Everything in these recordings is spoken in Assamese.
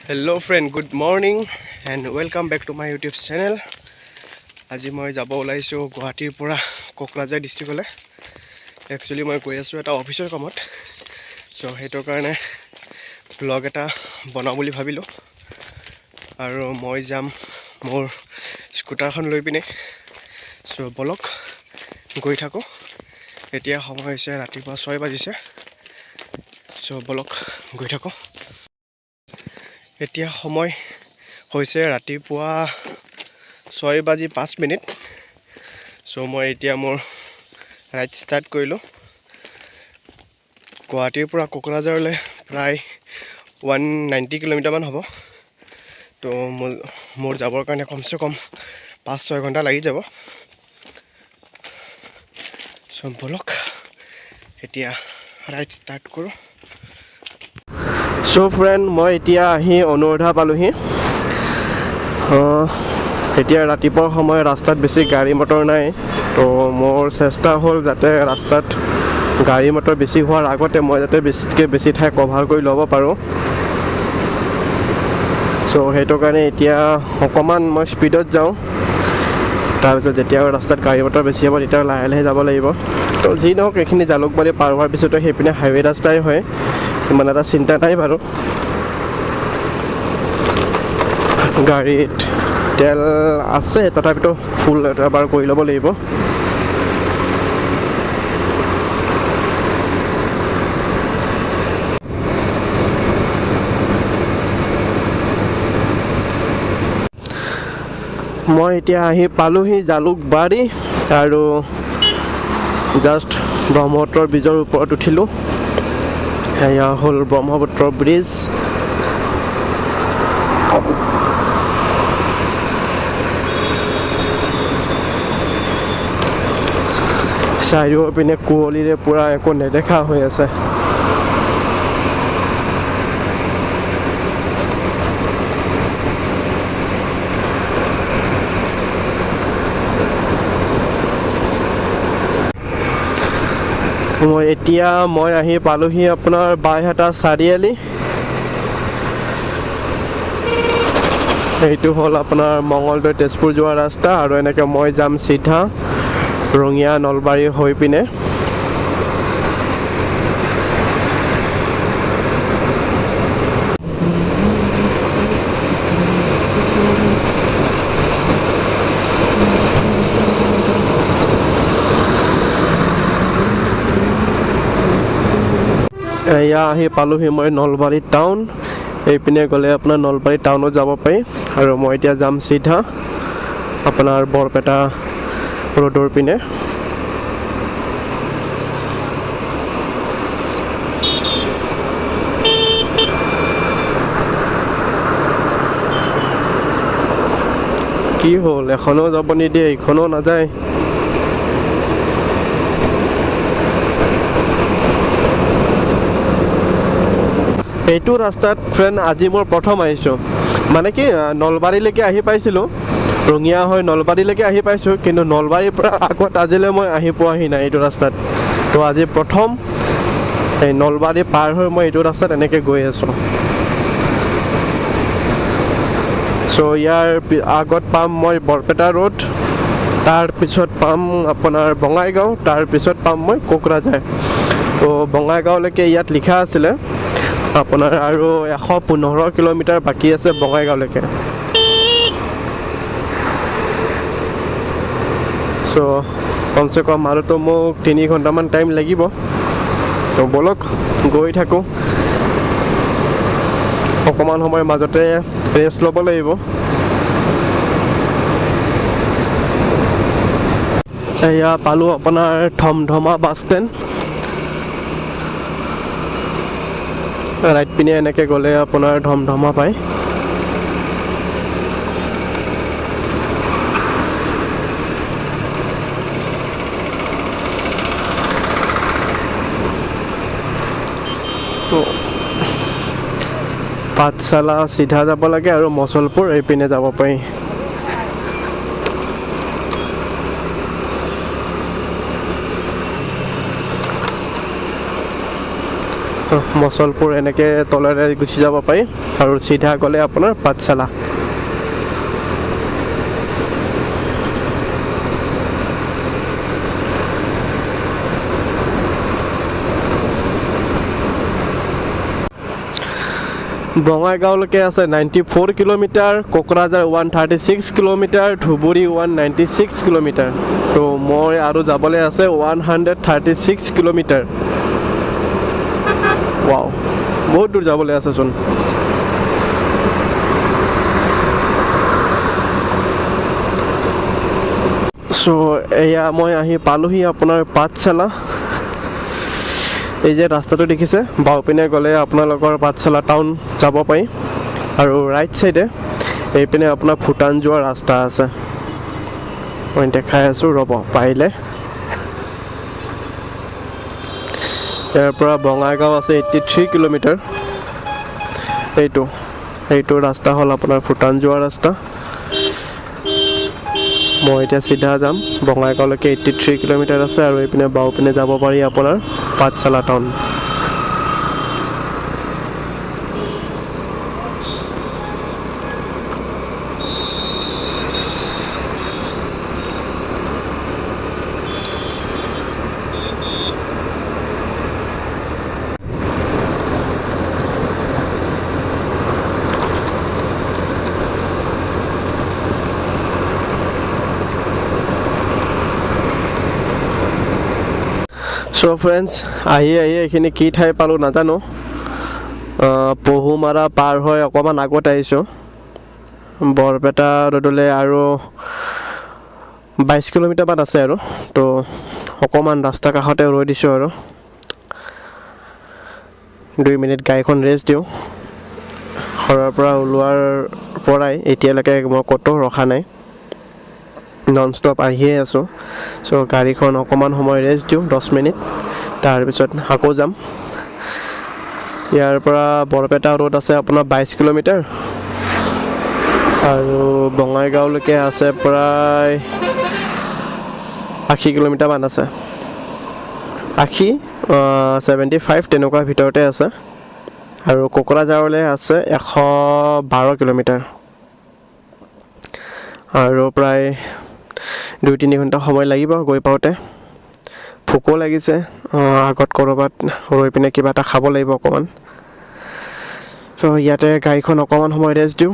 Hello friend, good morning and welcome back to my YouTube channel. আজি মই যাব ওলাইছোঁ গুৱাহাটীৰ পৰা কোকৰাঝাৰ ডিষ্ট্ৰিক্টলৈ। একচুৱেলি মই গৈ আছোঁ এটা অফিচৰ কামত। চ' সেইটোৰ কাৰণে ব্লগ এটা বনাওঁ বুলি ভাবিলোঁ আৰু মই যাম মোৰ স্কুটাৰখন লৈ পিনে। চ' ব'লক গৈ থাকোঁ। এতিয়া সময় হৈছে ৰাতিপুৱা 6 বাজিছে। চ' ব'লক গৈ থাকোঁ। এতিয়া সময় হৈছে ৰাতিপুৱা 6:05। চ' মই এতিয়া মোৰ ৰাইড ষ্টাৰ্ট কৰিলোঁ। গুৱাহাটীৰ পৰা কোকৰাঝাৰলৈ প্ৰায় 190 কিলোমিটাৰমান হ'ব। তো মোৰ যাবৰ কাৰণে কমচে কম 5-6 ঘণ্টা লাগি যাব। চ' ব'লক এতিয়া ৰাইড ষ্টাৰ্ট কৰোঁ। চ' ফ্ৰেণ্ড, মই এতিয়া আহি অনুৰাধা পালোহি। এতিয়া ৰাতিপুৱাৰ সময়, ৰাস্তাত বেছি গাড়ী মটৰ নাই। তো মোৰ চেষ্টা হ'ল যাতে ৰাস্তাত গাড়ী মটৰ বেছি হোৱাৰ আগতে মই যাতে বেছিতকৈ বেছি ঠাই কভাৰ কৰি ল'ব পাৰোঁ। চ' সেইটো কাৰণে এতিয়া অকণমান মই স্পীডত যাওঁ। তাৰপিছত যেতিয়া ৰাস্তাত গাড়ী মটৰ বেছি হ'ব তেতিয়া লাহে লাহে যাব লাগিব। তো যি নহওক, এইখিনি জালুকবাৰী পাৰ হোৱাৰ পিছতে সেইপিনে হাইৱে ৰাস্তাই হয়, ইমান এটা চিন্তা নাই বাৰু। গাড়ীত তেল আছে, তথাপিতো ফুল এবাৰ কৰি ল'ব লাগিব। মই এতিয়া আহি পালোহি জালুকবাৰী আৰু জাষ্ট ব্ৰহ্মপুত্ৰৰ ব্ৰিজৰ ওপৰত উঠিলোঁ। এয়া হ'ল ব্ৰহ্মপুত্ৰ ব্ৰিজ। চাৰিও পিনে কুঁৱলীৰে পূৰা একো নেদেখা হৈ আছে। মই আহি পালোহি আপোনাৰ বাইহাটা চাৰিআলি। এইটো হ'ল আপোনাৰ মঙলদৈ তেজপুৰ যোৱা ৰাস্তা আৰু এনেকৈ মই যাম চিধা ৰঙিয়া নলবাৰী হৈ পিনে। এয়া আহি পালোহি মই নলবাৰী টাউন। এইপিনে গ'লে আপোনাৰ নলবাৰী টাউনত যাব পাৰি আৰু মই এতিয়া যাম চিধা আপোনাৰ বৰপেটা ৰোডৰ পিনে। কি হ'ল, এখনো যাব নিদিয়ে, এইখনো নাযায়। এইটো ৰাস্তাত ফ্ৰেণ্ড আজি মোৰ প্ৰথম আহিছোঁ, মানে কি নলবাৰীলৈকে আহি পাইছিলোঁ, ৰঙিয়া হৈ নলবাৰীলৈকে আহি পাইছোঁ, কিন্তু নলবাৰীৰ পৰা আগত আজিলৈ মই আহি পোৱাহি নাই এইটো ৰাস্তাত। তো আজি প্ৰথম এই নলবাৰী পাৰ হৈ মই এইটো ৰাস্তাত এনেকৈ গৈ আছোঁ। চ' ইয়াৰ আগত পাম মই বৰপেটা ৰোড, তাৰপিছত পাম আপোনাৰ বঙাইগাঁও, তাৰপিছত পাম মই কোকৰাঝাৰ। তো বঙাইগাঁওলৈকে ইয়াত লিখা আছিলে আপোনাৰ আৰু 115 কিলোমিটাৰ বাকী আছে বঙাইগাঁওলৈকে। চ' কমচে কম আৰুতো মোক 3 ঘণ্টামান টাইম লাগিব। তো ব'লক গৈ থাকোঁ, অকণমান সময় মাজতে ৰেষ্ট ল'ব লাগিব। এয়া পালোঁ আপোনাৰ ধমধমা বাছ ষ্টেণ্ড। ৰাইট পিনে এনেকৈ গ'লে আপোনাৰ ধমধমা পায়। তো পাঠশালা চিধা যাব লাগে আৰু মচলপুৰ এইপিনে যাব পাৰি। মুছলপুৰ এনেকৈ তলেৰে গুচি যাব পাৰি আৰু চিধা গ'লে আপোনাৰ পাঠশালা। বঙাইগাঁওলৈকে আছে 94 kilometre, Kokrajhar 136 kilometre, Dhubri 196 kilometre. তো মই আৰু যাবলৈ আছে 136 কিলোমিটাৰ। ৱাও, বহুত দূৰ যাবলৈ আছেচোন। চ' এয়া মই আহি পালোহি আপোনাৰ পাঠশালা। এই যে ৰাস্তাটো দেখিছে, বাওঁপিনে গ'লে আপোনালোকৰ পাঠশালা টাউন যাব পাৰি আৰু ৰাইট চাইডে এইপিনে আপোনাৰ ভূটান যোৱা ৰাস্তা আছে। মই দেখাই আছোঁ, ৰ'ব পাৰিলে। ইয়াৰ পৰা বঙাইগাঁও আছে 83 কিলোমিটাৰ। এইটো এইটো ৰাস্তা হ'ল আপোনাৰ ভূটান যোৱা ৰাস্তা। মই এতিয়া চিধা যাম বঙাইগাঁওলৈকে, 83 কিলোমিটাৰ আছে আৰু এইপিনে বাওঁপিনে যাব পাৰি আপোনাৰ পাঠশালা টাউন। চ' ফ্ৰেণ্ডছ, আহি আহি এইখিনি কি ঠাই পালোঁ নাজানো। পহুমাৰা পাৰ হৈ অকণমান আগত আহিছোঁ। বৰপেটা ৰোডলৈ আৰু 22 কিলোমিটাৰমান আছে আৰু। তো অকণমান ৰাস্তা কাষতে ৰৈ দিছোঁ আৰু 2 মিনিট গাড়ীখন ৰেষ্ট দিওঁ। ঘৰৰ পৰা ওলোৱাৰ পৰাই এতিয়ালৈকে মই ক'তো ৰখা নাই, নন ষ্টপ আহিয়ে আছোঁ। চ' গাড়ীখন অকণমান সময় ৰেষ্ট দিওঁ, 10 মিনিট, তাৰপিছত আকৌ যাম। ইয়াৰ পৰা বৰপেটা ৰোড আছে আপোনাৰ 22 কিলোমিটাৰ আৰু বঙাইগাঁওলৈকে আছে প্ৰায় 80 কিলোমিটাৰমান আছে, 80 75 তেনেকুৱা ভিতৰতে আছে। আৰু কোকৰাঝাৰলৈ আছে 112 কিলোমিটাৰ আৰু প্ৰায় 2-3 ঘণ্টা সময় লাগিব গৈ পাওঁতে। ভোকো লাগিছে, আগত ক'ৰবাত ৰৈ পিনে কিবা এটা খাব লাগিব অকণমান। চ' ইয়াতে গাড়ীখন অকণমান সময় ৰেষ্ট দিওঁ,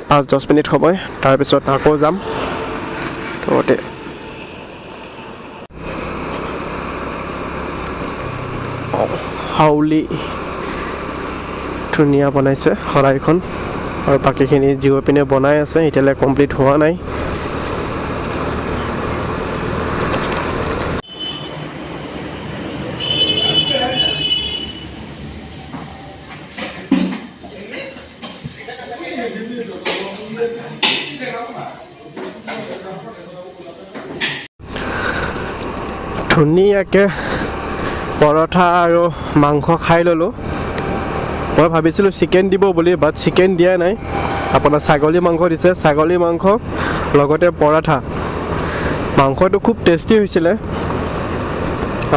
5-10 মিনিট সময়, তাৰপিছত আকৌ যাম। হাউলি ধুনীয়া বনাইছে শৰাইখন আৰু বাকীখিনি জিঅ' পিনে বনাই আছে, এতিয়ালৈ কমপ্লিট হোৱা নাই। ধুনীয়াকৈ পৰঠা আৰু মাংস খাই ল'লোঁ। মই ভাবিছিলোঁ চিকেন দিব বুলি, বাট চিকেন দিয়া নাই, আপোনাৰ ছাগলী মাংস দিছে। ছাগলী মাংস লগতে পৰঠা। মাংসটো খুব টেষ্টি হৈছিলে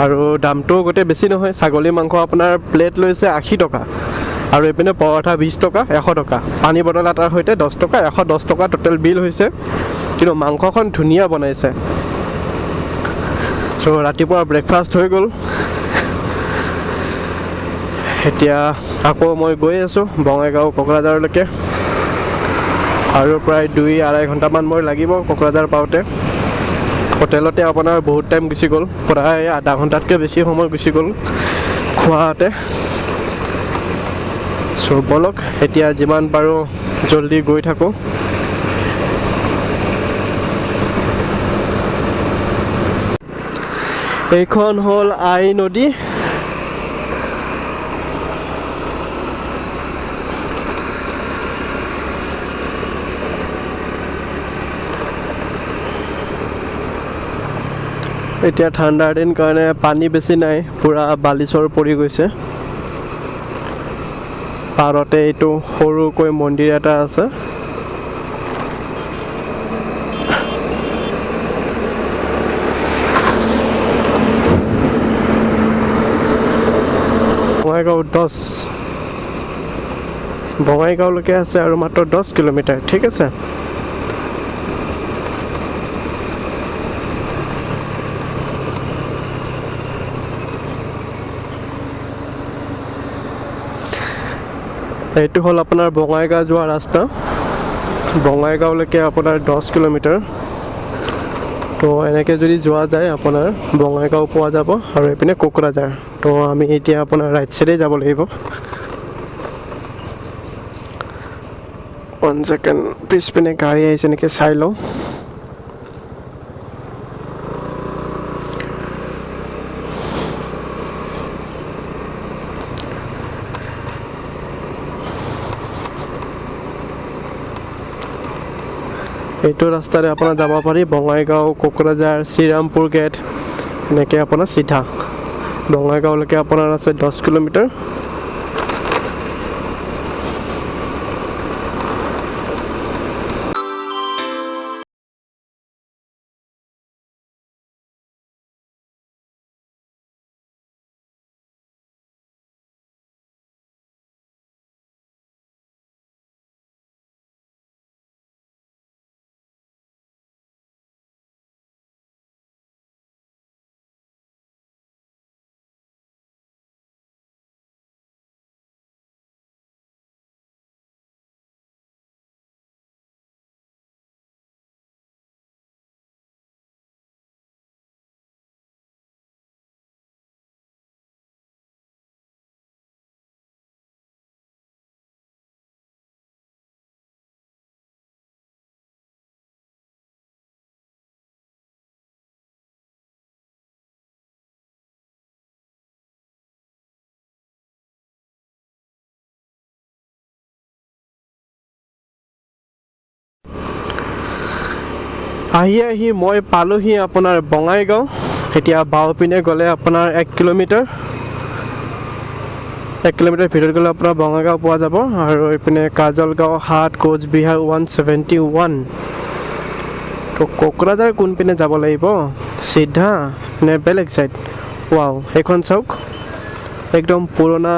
আৰু দামটোও গোটেই বেছি নহয়। ছাগলী মাংস আপোনাৰ প্লেট লৈছে 80 টকা আৰু এইপিনে পৰঠা 20 টকা, 100 টকা, পানী বটল এটাৰ সৈতে 10 টকা, 110 টকা টোটেল বিল হৈছে। কিন্তু মাংসখন ধুনীয়া বনাইছে। চ' ৰাতিপুৱা ব্ৰেকফাষ্ট হৈ গ'ল। এতিয়া আকৌ মই গৈ আছোঁ বঙাইগাঁও কোকৰাঝাৰলৈকে আৰু প্ৰায় 2-2.5 ঘণ্টামান মই লাগিব কোকৰাঝাৰ পাওঁতে। হোটেলতে আপোনাৰ বহুত টাইম গুচি গ'ল, প্ৰায় আধা ঘণ্টাতকৈ বেছি সময় গুচি গ'ল খোৱাতে। চ' ব'লক এতিয়া যিমান পাৰোঁ জল্দি গৈ থাকোঁ। এইখন হ'ল আই নদী। এতিয়া ঠাণ্ডাৰ দিন কাৰণে পানী বেছি নাই, পূৰা বালিচৰ পৰি গৈছে। পাৰতে এইটো সৰুকৈ মন্দিৰ এটা আছে। বঙাইগাঁও 10। বঙাইগাঁওলৈকে আছে আৰু মাত্ৰ 10 কিলোমিটাৰ। ঠিক আছে, এইটো হ'ল আপোনাৰ বঙাইগাঁও যোৱা ৰাস্তা। বঙাইগাঁওলৈকে আপোনাৰ 10 কিলোমিটাৰ। তো এনেকৈ যদি যোৱা যায় আপোনাৰ বঙাইগাঁও পোৱা যাব আৰু এইপিনে কোকৰাঝাৰ। তো আমি এতিয়া আপোনাৰ ৰাইট চাইডে যাব লাগিব। ওৱান ছেকেণ্ড, পিছপিনে গাড়ী আহিছে নেকি চাই লওঁ। এইটো ৰাস্তাৰে আপোনাৰ যাব পাৰি বঙাইগাঁও, কোকৰাঝাৰ, শ্ৰীৰামপুৰ গেট, এনেকৈ আপোনাৰ চিধা বঙাইগাঁওলৈকে আপোনাৰ আছে 10 কিলোমিটাৰ। আহি আহি মই পালোহি আপোনাৰ বঙাইগাঁও। এতিয়া বাওঁপিনে গ'লে আপোনাৰ 1 কিলোমিটাৰ, 1 কিলোমিটাৰ ভিতৰত গ'লে আপোনাৰ বঙাইগাঁও পোৱা যাব। আৰু এইপিনে কাজলগাঁও 7, কোচবিহাৰ 171। তো কোকৰাঝাৰ কোনপিনে যাব লাগিব, চিধা নে বেলেগ চাইড? ৱাও, সেইখন চাওক, একদম পুৰণা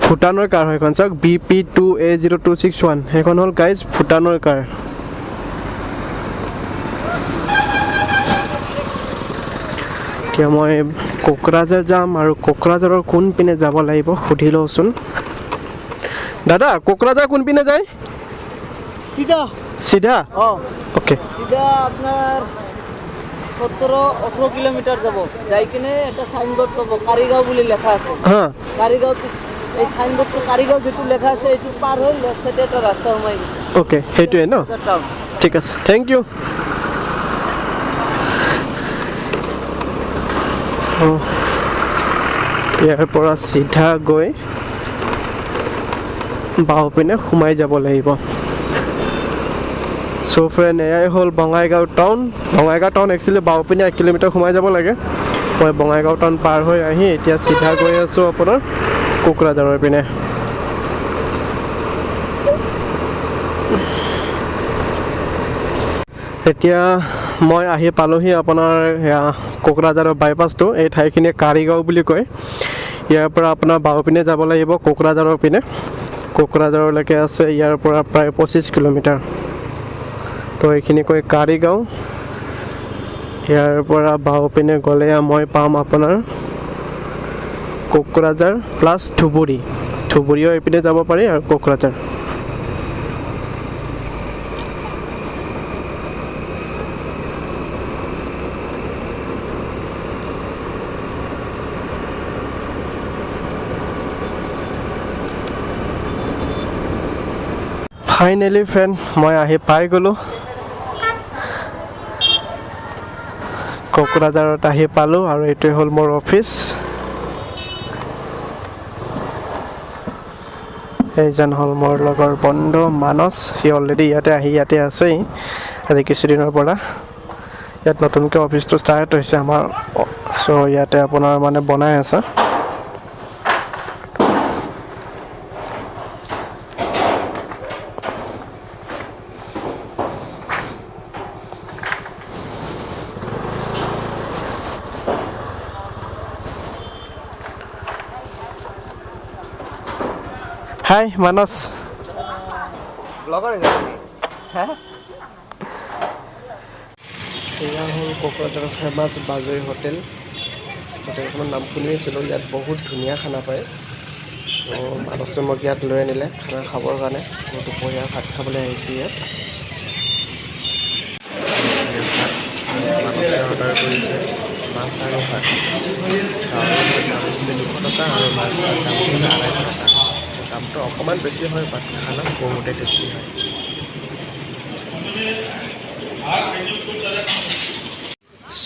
ভূটানৰ কাৰ হয় সেইখন চাওক, BP 2A0261। সেইখন হ'ল গাইজ ভূটানৰ কাৰ। এতিয়া মই কোকৰাঝাৰ যাম আৰু কোকৰাঝাৰৰ কোনপিনে যাব লাগিব সুধি লওঁচোন। দাদা, কোকৰাঝাৰ কোনপিনে যায়? চিধা। চিধা? অঁ। অ'কে। চিধা আপোনাৰ 17-18 কিলোমিটাৰ যাব, যাই কিনে এটা চাইনবোৰ্ড পাব, কাৰিগাঁও বুলি লেখা আছে। হা। কাৰিগাঁও, এই চাইনবোৰ্ডটো কাৰিগাঁও যিটো লেখা আছে এইটো পাৰ হৈ লেফ্ট চাইডে এটা ৰাস্তা সোমাই গৈছে। অ'কে, সেইটোৱে ন? টাউন। ঠিক আছে, thank U. ইয়াৰ পৰা চিধা গৈ বাওঁপিনে সোমাই যাব লাগিব। চ' ফ্ৰেণ্ড, এয়াই হ'ল Bongaigaon town. Bongaigaon town actually বাওঁপিনে 1 কিলোমিটাৰ সোমাই যাব লাগে। মই বঙাইগাঁও টাউন পাৰ হৈ আহি এতিয়া চিধা গৈ আছোঁ আপোনাৰ কোকৰাঝাৰৰ পিনে। এতিয়া মই আহি পালোহি আপোনাৰ কোকৰাঝাৰৰ বাইপাছটো। এই ঠাইখিনি কাৰিগাঁও বুলি কয়। ইয়াৰ পৰা আপোনাৰ বাওঁপিনে যাব লাগিব কোকৰাঝাৰৰ পিনে। কোকৰাঝাৰলৈকে আছে ইয়াৰ পৰা প্ৰায় 25 কিলোমিটাৰ। তো এইখিনি কয় কাৰিগাঁও। ইয়াৰ পৰা বাওঁপিনে গ'লে মই পাম আপোনাৰ কোকৰাঝাৰ প্লাছ ধুবুৰী। ধুবুৰীও এইপিনে যাব পাৰি আৰু কোকৰাঝাৰ। ফাইনেলি ফ্ৰেণ্ড, মই আহি পাই গ'লোঁ কোকৰাঝাৰত আহি পালোঁ আৰু এইটোৱে হ'ল মোৰ অফিচ। এইজন হ'ল মোৰ লগৰ বন্ধু মানস। সি অলৰেডি ইয়াতে আহি ইয়াতে আছেই আজি কিছুদিনৰ পৰা। ইয়াত নতুনকৈ অফিচটো ষ্টাৰ্ট হৈছে আমাৰ, চ' ইয়াতে আপোনাৰ মানে বনাই আছে। হাই মানস। ব্লগাৰ হৈ। এয়া হ'ল কোকৰাঝাৰৰ ফেমাছ বাজৈ হোটেল। হোটেলখনৰ নাম শুনি আছিলোঁ, ইয়াত বহুত ধুনীয়া খানা পায়। তো মানসে মোক ইয়াত লৈ আনিলে খানা খাবৰ কাৰণে। তো দুপৰীয়া ভাত খাবলৈ আহিছোঁ ইয়াত। মানসে অৰ্ডাৰ কৰিছে মাছ আৰু ভাত। গাহৰিৰ দাম হৈছে 200 টকা আৰু মাছৰ দাম হৈছে 250 টকা। দামটো অকণমান বেছি হয়, বাট খানা বহুতেই টেষ্টি হয়।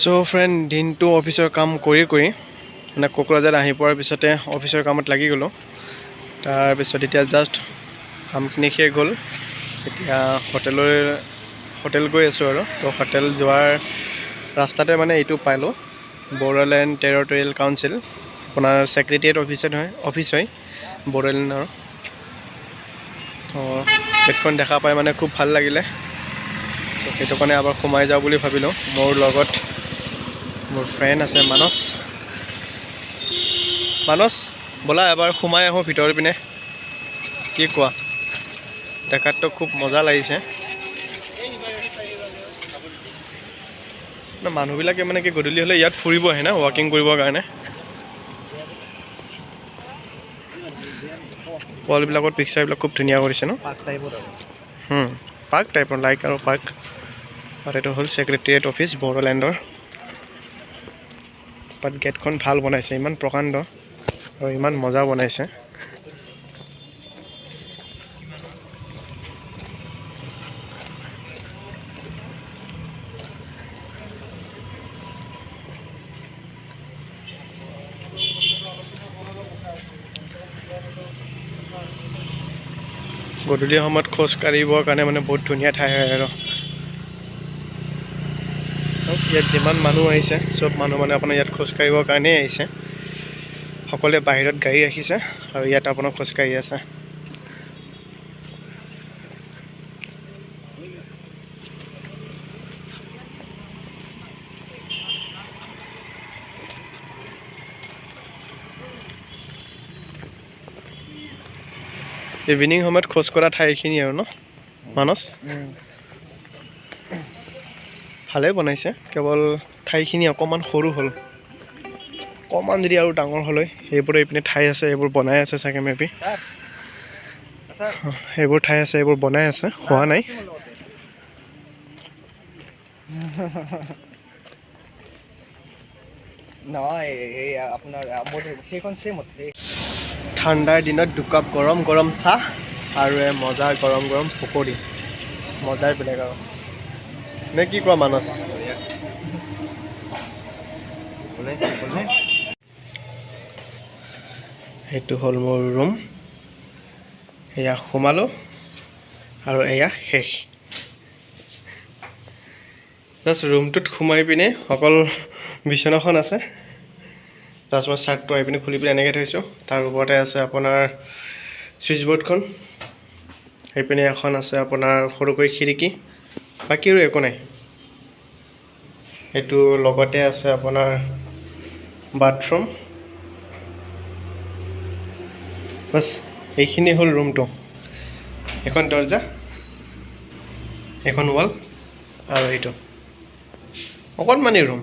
চ' ফ্ৰেণ্ড, দিনটো অফিচৰ কাম কৰি কৰি মানে কোকৰাঝাৰ আহি পোৱাৰ পিছতে অফিচৰ কামত লাগি গ'লোঁ। তাৰপিছত এতিয়া জাষ্ট কামখিনি শেষ হ'ল, এতিয়া হোটেল গৈ আছোঁ আৰু। তো হোটেল যোৱাৰ ৰাস্তাতে মানে এইটো পালোঁ, বড়োলেণ্ড টেৰিটৰিয়েল কাউন্সিল, আপোনাৰ ছেক্ৰেটেৰিয়েট অফিচত হয়, অফিচ হয় বড়োলেণ্ডৰ। তো গেটখন দেখা পাই মানে খুব ভাল লাগিলে। চ' সেইটো কাৰণে এবাৰ সোমাই যাওঁ বুলি ভাবিলোঁ। মোৰ লগত মোৰ ফ্ৰেণ্ড আছে মানস। মানস, ব'লা এবাৰ সোমাই আহোঁ ভিতৰৰ পিনে, কি কোৱা? দেখাততো খুব মজা লাগিছে। মানুহবিলাকে মানে কি গধূলি হ'লে ইয়াত ফুৰিব আহে না, ৱাকিং কৰিবৰ কাৰণে। ৱালবিলাকত পিকচাৰবিলাক খুব ধুনীয়া কৰিছে ন? পাৰ্ক টাইপত আৰু। পাৰ্ক টাইপৰ লাইক আৰু পাৰ্ক। আৰু এইটো হ'ল ছেক্ৰেটেৰিয়েট অফিচ বড়োলেণ্ডৰ। বাট গেটখন ভাল বনাইছে, ইমান প্ৰকাণ্ড আৰু ইমান মজা বনাইছে। গধূলি সময়ত খোজ কাঢ়িবৰ কাৰণে মানে বহুত ধুনীয়া ঠাই হয় আৰু। চব ইয়াত যিমান মানুহ আহিছে, চব মানুহ মানে আপোনাৰ ইয়াত খোজ কাঢ়িবৰ কাৰণেই আহিছে। সকলোৱে বাহিৰত গাড়ী ৰাখিছে আৰু ইয়াত আপোনাৰ খোজকাঢ়ি আছে। ইভিনিং সময়ত খোজ কঢ়া ঠাইখিনি আৰু ন মানস, ভালেই বনাইছে। কেৱল ঠাইখিনি অকণমান সৰু হ'ল, অকণমান যদি আৰু ডাঙৰ হ'ল হয়। সেইবোৰ এইপিনে ঠাই আছে, এইবোৰ বনাই আছে চাগে মে বি। Sir, sir. সেইবোৰ ঠাই আছে, এইবোৰ বনাই আছে, হোৱা নাই। মোৰ লগতে। নহয়, এই আপোনাৰ মোৰ সেইখন ছেম। ঠাণ্ডাৰ দিনত দুকাপ গৰম গৰম চাহ আৰু এই মজা গৰম গৰম পকৰি, মজাই বেলেগ আৰু, নে কি কোৱা মানস? বোলে বোলে। সেইটো হ'ল মোৰ ৰুম। এয়া সোমালোঁ আৰু এয়া শেষ। জাষ্ট ৰুমটোত সোমাই পিনে অকল বিচনাখন আছে। জাষ্ট মই চাৰ্টটো আহি পিনে খুলি পিনে এনেকৈ থৈছোঁ। তাৰ ওপৰতে আছে আপোনাৰ ছুইচ বৰ্ডখন, সেইপিনে এখন আছে আপোনাৰ সৰুকৈ খিৰিকী, বাকী আৰু একো নাই। এইটো লগতে আছে আপোনাৰ বাথৰুম। বাছ, এইখিনি হ'ল ৰুমটো। এখন দৰ্জা, এখন ৱাল আৰু এইটো অকণমানি ৰুম।